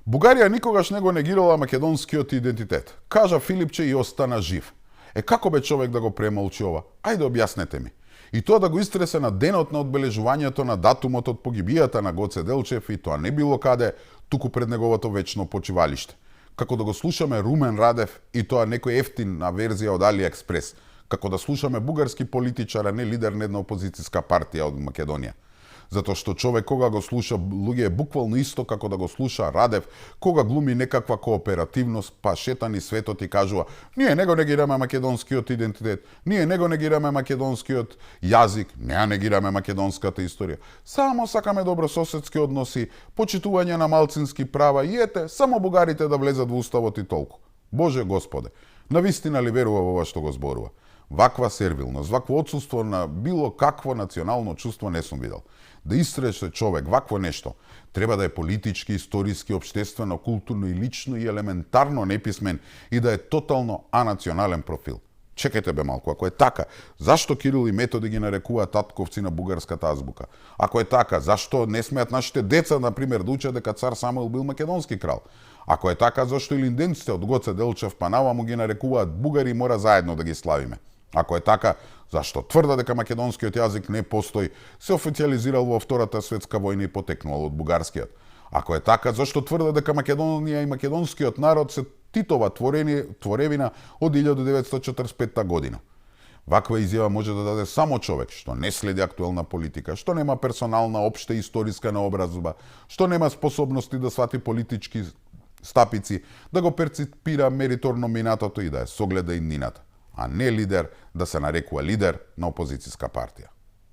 Бугарија никогаш не го негирала македонскиот идентитет. Кажа Филипче и остана жив. Како бе човек да го премолчи ова? Ајде објаснете ми. И тоа да го истресе на денот на одбележувањето на датумот од погибијата на Гоце Делчев, и тоа не било каде, туку пред неговото вечно почивалиште. Како да го слушаме Румен Радев, и тоа некој ефтина верзија од AliExpress. Како да слушаме бугарски политичар, а не лидер на една опозицијска партија од Македонија. Затоа што човек кога го слуша луѓе е буквално исто како да го слуша Радев, кога глуми некаква кооперативност, па шета низ светот и кажува: ние не го негираме македонскиот идентитет, ние не го негираме македонскиот јазик, не негираме македонската историја. Само сакаме добрососедски односи, почитување на малцински права и ете, само бугарите да влезат во уставот и толку. Боже Господе, навистина ли верува во ова што го зборува? Ваква сервилност, вакво отсуство на било какво национално чувство не сум видел. Да истресе човек вакво нешто, треба да е политички, историски, општествено, културно и лично и елементарно неписмен и да е тотално анационален профил. Чекајте бе малку, ако е така, зашто Кирил и Методи ги нарекуваат татковци на бугарската азбука? Ако е така, зашто не смеат нашите деца, например, да учат дека цар Самуил бил македонски крал? Ако е така, зашто илинденците од Гоце Делчев па наваму ги нарекуваат бугари и мора заедно да ги славиме? Ако е така, зашто тврда дека македонскиот јазик не постои, се официализирал во Втората светска војна и потекнувал од бугарскиот? Ако е така, зашто тврда дека Македонија и македонскиот народ се Титова творевина од 1945 година? Ваква изјава може да даде само човек што не следи актуелна политика, што нема персонална општа историска наобразба, што нема способности да свати политички стапици, да го перципира мериторно минатото и да ја согледа иднината, а не лидер да се нарекува лидер на опозицијска партија.